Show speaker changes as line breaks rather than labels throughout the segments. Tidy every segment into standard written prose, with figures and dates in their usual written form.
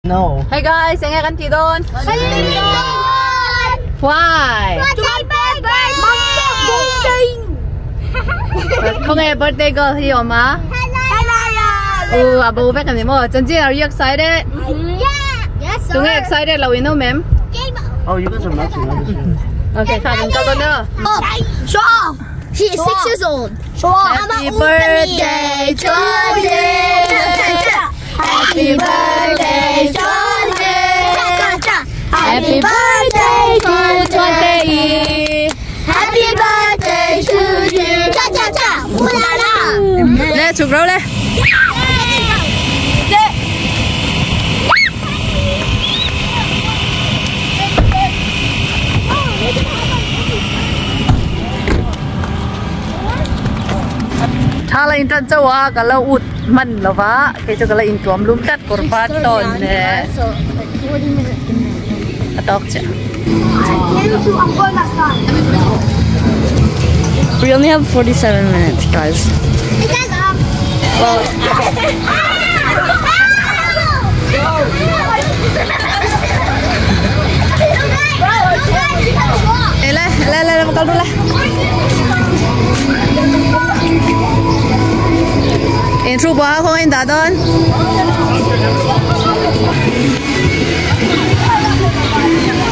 No.
Hey guys, enge kan tih dawn? Why? Khawnge birthday girl hi awm a? U a bo vek ani maw? Chanchin are you excited? Tunge excited lo in awm em?
Oh, you guys are matching.
Okay, kha kan kal dawn aw.
Show off. She is 6 years old. Show off.
Happy birthday to you.
Happy birthday to you. Happy birthday to
Chuantei.
Happy birthday to you. Cha cha cha. Ooh la la.
Le chụp rau le. Tha la in tan chauh a ka lo ut hman lo va kei chu ka la intuam lum tlat kawr var tawn nen a tawk chiah.
We only have 47 minutes, guys. Well,
Le le le le kal le. In thu bua không in đã don.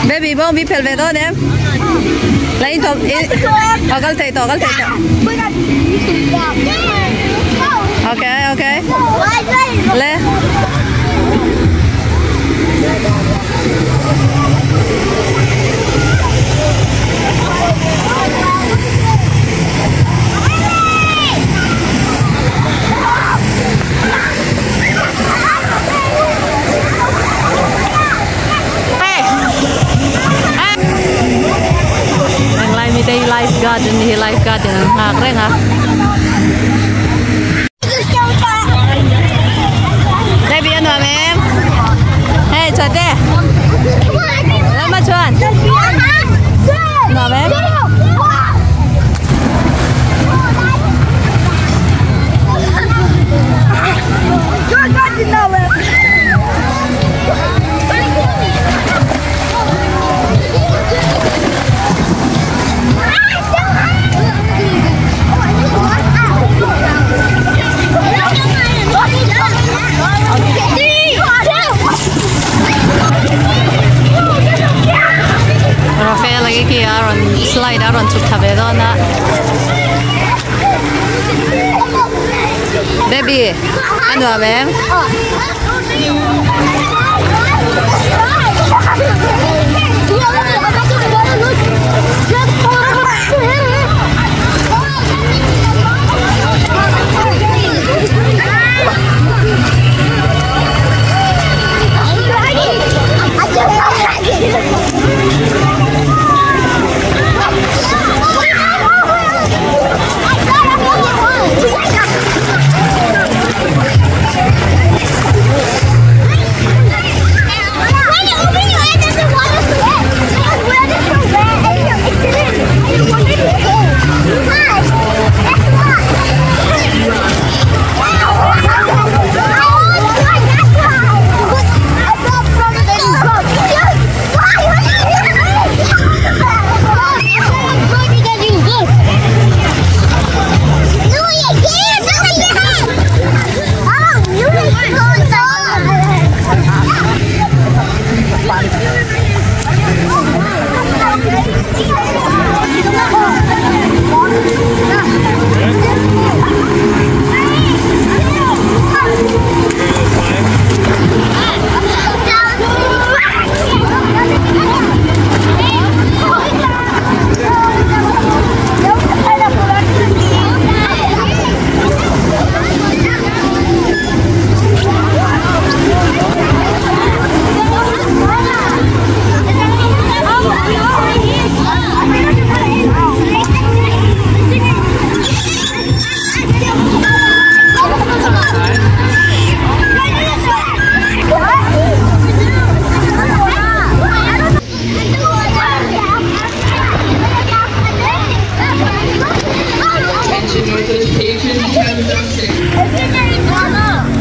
Baby bông bị phèl về don em. Lấy in thom in. Ờ kal thei to kal thei to. Ok ok. Le. Ang lai mi te life garden hi life garden an nghak reng a. Baby an nuam em. Hey chuan te. Lama chuan. Nuam em. Rafael lagi ki a rawn slide a rawn chhuk thla ve dawn a. Baby a nuam em?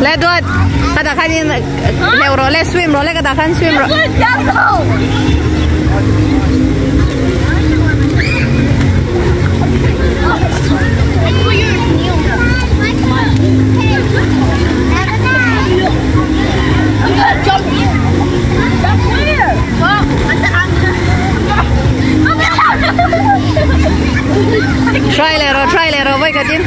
Le duat. Kada khan in leu ro le swim ro le kada khan swim ro. Try le ro voi katin.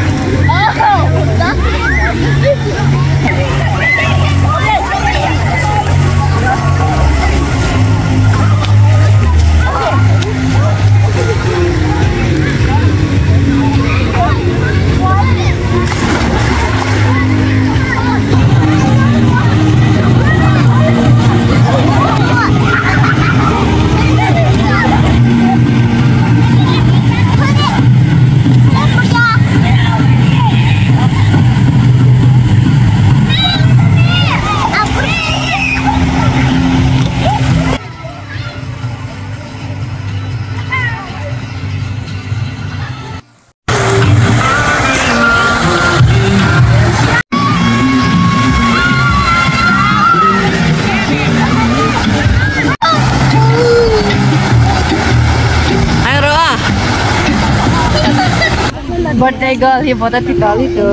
Birthday girl hi bota tikali to.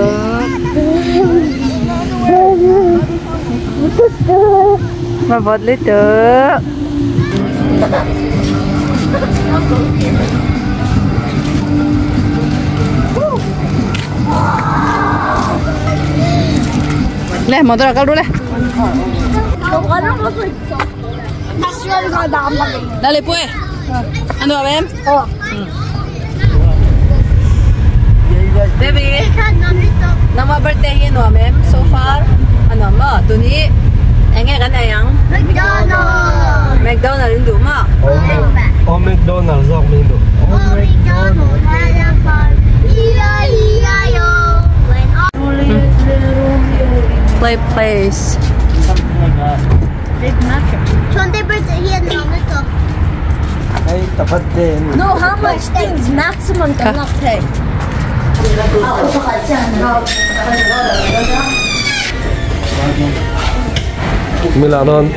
Ma bodli to. Le motor kal le. Dale pue. Ando a ver. Oh. Baby, nama birthday hi no mem so far. Ano ma tuni enge kan ayang McDonald's. McDonald's indu ma.
Oh McDonald's zok mi do.
Oh McDonald's had a farm. E-I-E-I-O.
Play place.
Something like that.
Big Mac.
Sunday birthday here no ito.
Ay tapat din.
No, how much things maximum cannot pay.
Milanon.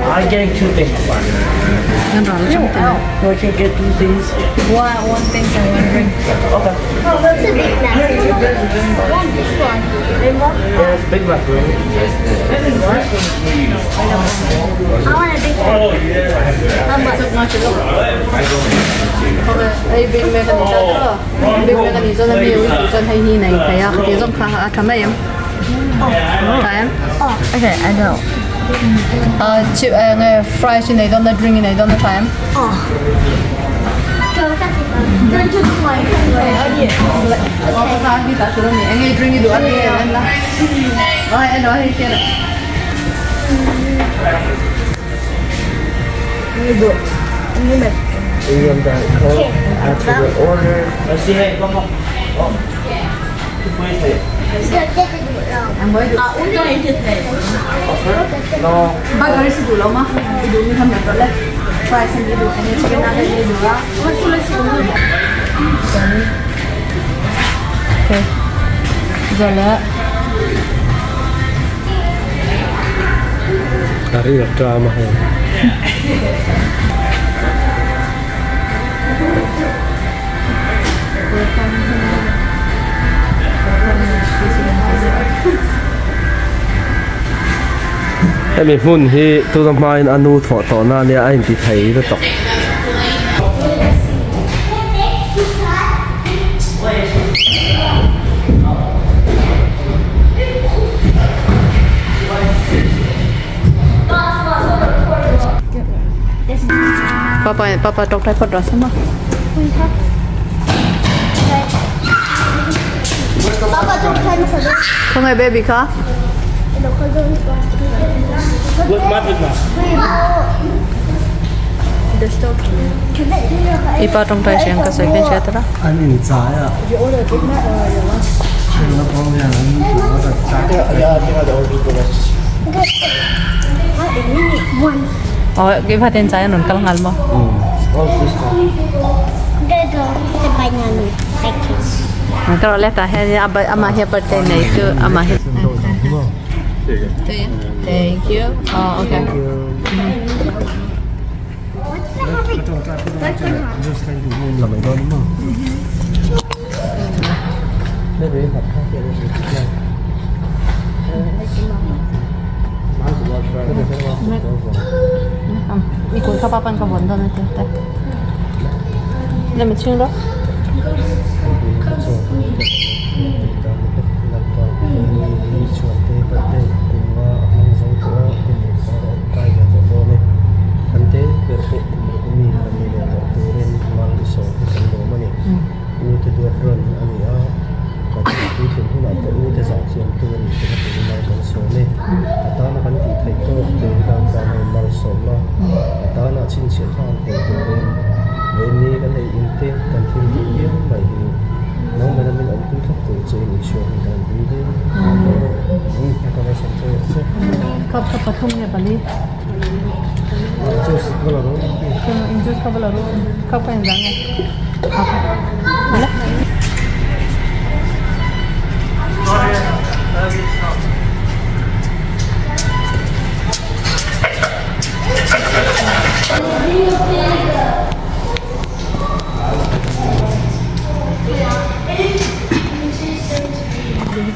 I'm getting two things. No, I can't get two things.
One thing and one drink.
Okay.
Oh, that's a Big Mac. I want this one.
Yeah, it's Big Mac, right?
I want a Big Mac. How much?
Hey, Big Mac and Big Mac and is on the meal.
Okay, I know.
Chip and fries in the drink in the time.
Oh.
Order. Let's see. Hey, come on. Oh. No.
Burger is good, ma. You do have fries and you do any chicken nugget you do. Okay. Jala.
Ari drama hai. Hemi hmun hi tuna hmain anu thawh tawh na nia a inti thei ta tawk.
Papa papa doctor phot ra sama.
Papa doctor phot.
Không ai baby ka? Ipa tong tai siang ka second siya tara.
Anh in trái à?
Oh, cái phát hiện trái nó căng ngal mà. Cái đó lẽ ta hay ama hay birthday này cứ ama hay.
Here you go.
Thank you. Oh, okay.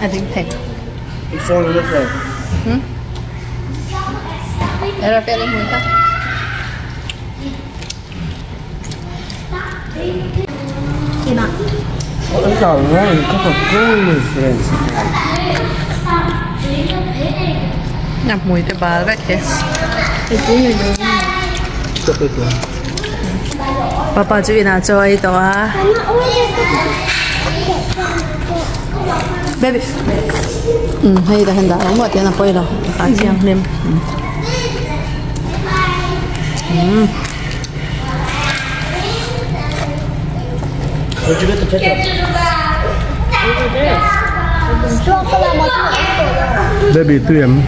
I think take.
It's all different.
Era feeling mo ka?
Look how long cup of gold, friends.
Nằm mùi cái bà vậy kìa. Papa chú ý nào cho ấy đó à. Baby. Hay là hiện tại không có tiền là quay rồi. Cá chiang nêm.
Where'd you get the ketchup? Baby, tu em.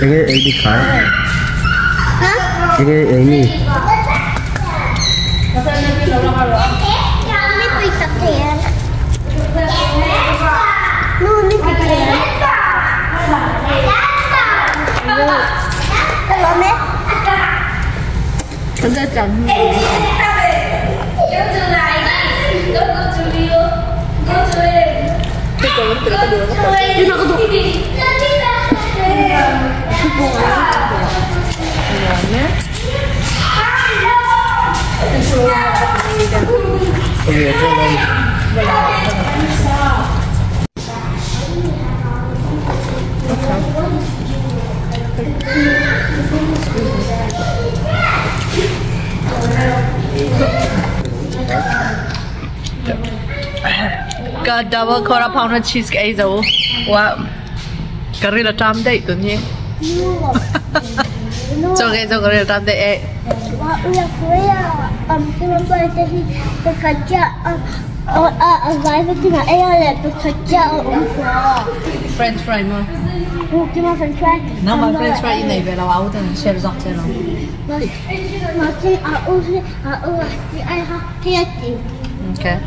Ini ini khá. Ini ini.
Got double quarter pounder cheesecake though. Wow. Karila tam date tuần nhé. Cho cái cho karila tam date. French fry mà.
French fry.
No, my French fry in này về là áo thì share dọc trên nó. Okay.